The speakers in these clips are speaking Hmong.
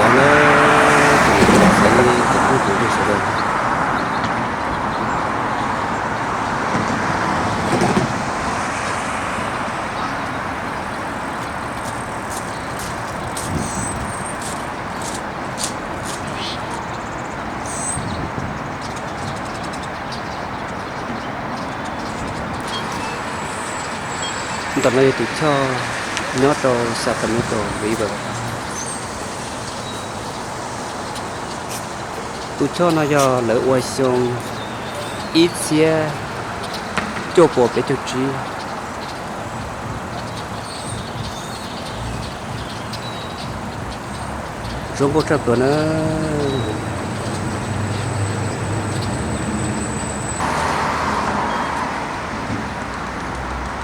Ov na, tus niam tus txiv, ib tsoom phooj ywg sawv daws. Ntawm no yog tus choj nyob rau Sacramento River. Tus choj no yog lawv ua xyoo ib txhiab cuaj puas peb caug tsib. Zoo nkauj tshaj plaws na.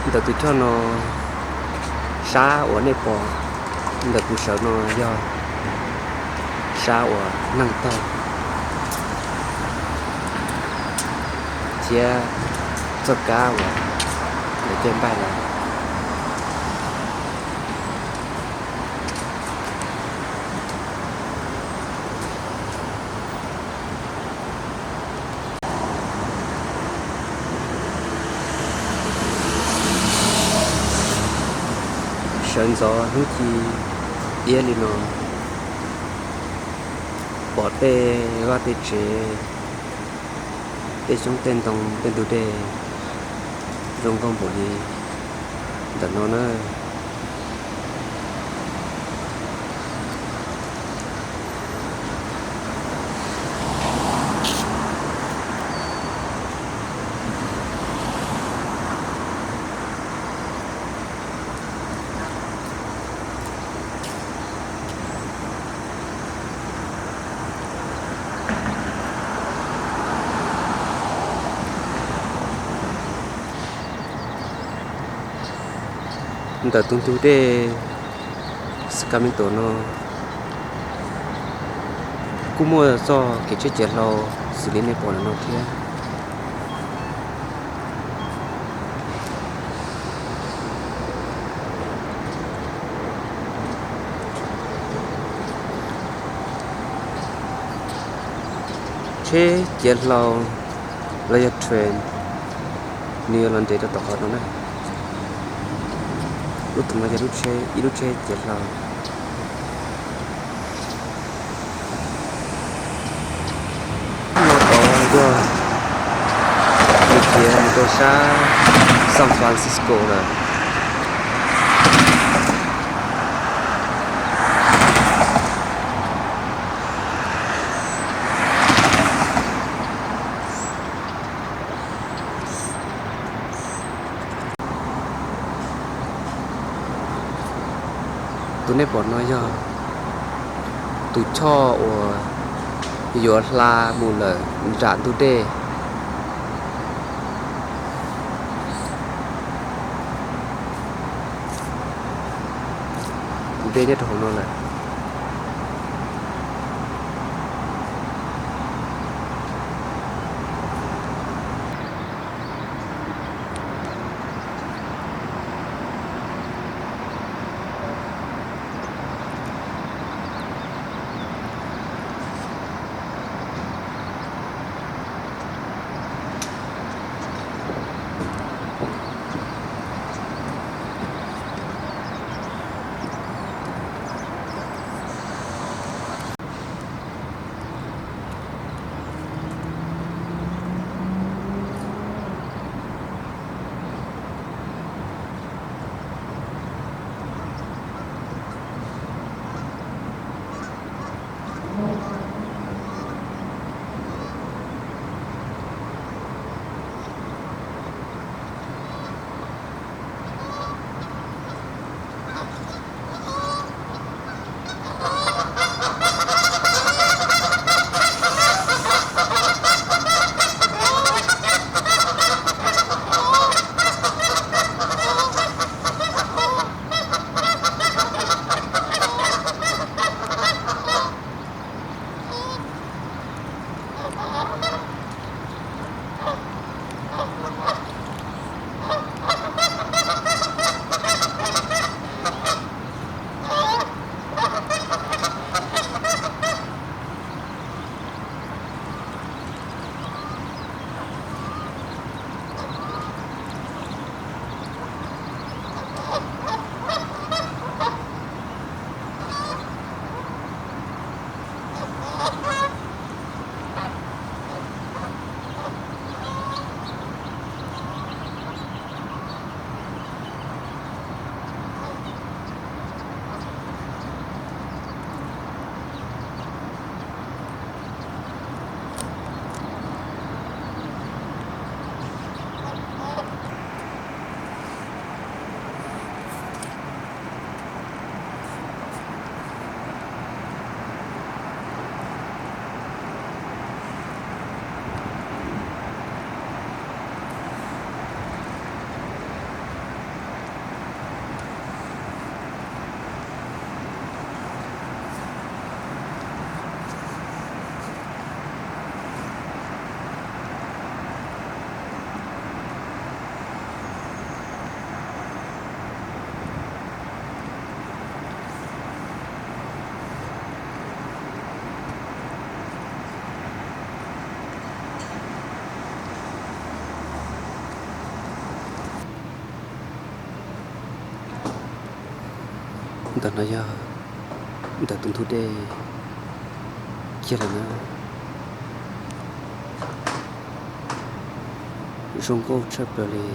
Ntawm tus choj no, sab uas nej pom ntawm kuv sawv no yog sab uas neeg taug thiab txoj kab uas lawv caij npaij lawm. Sawv ntxov hnub ci iab li no, pom tej vaj tej tsev, tej xyoob tej ntoo tej ntug dej zoo nkauj npaum li ntawm no na. Ntawm tus ntug dej Sacramento no kuj muaj txoj kev tsheb ciav hlau xws li nej pom ntawm no thiab. Tsheb ciav hlau los yog train nws yuav los nres rau tom qhov no na. Lub tom no yog ib lub tsheb ciav hlau. No tod yog nws ciav mus rau sab San Francisco lawm. Tus nej pom no yog tus choj uas yuav hla mus lawm nram ntug dej. Ntug dej nyob rau hauv no lawm. Ntawm no yog ntawm tus ntug dej kiag lawm na. Zoo nkauj tshaj plaws li.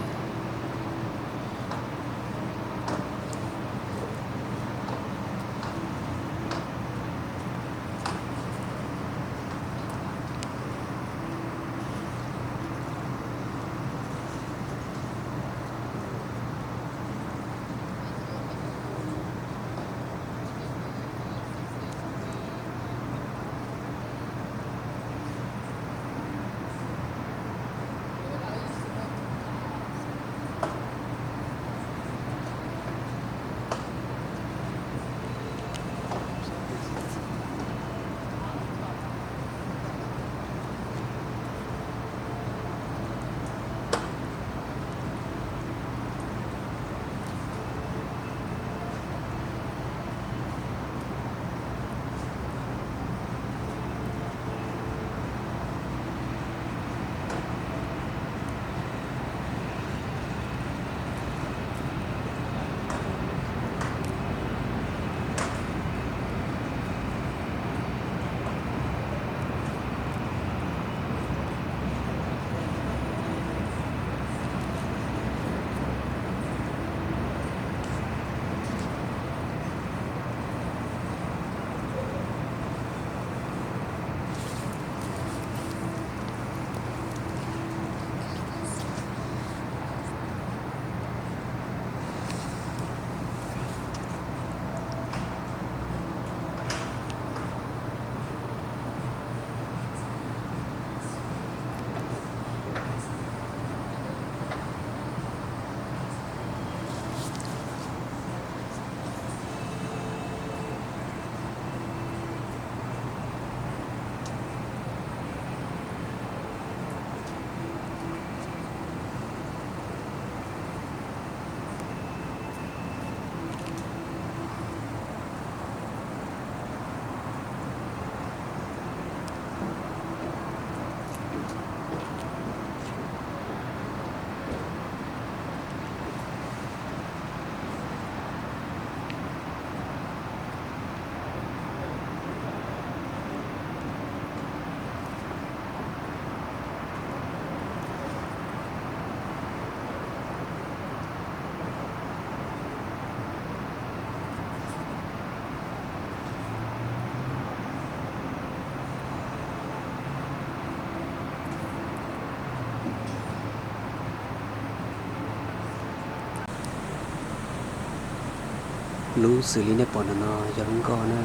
Lub xws li nej pom ntawm no yog lub nkoj na.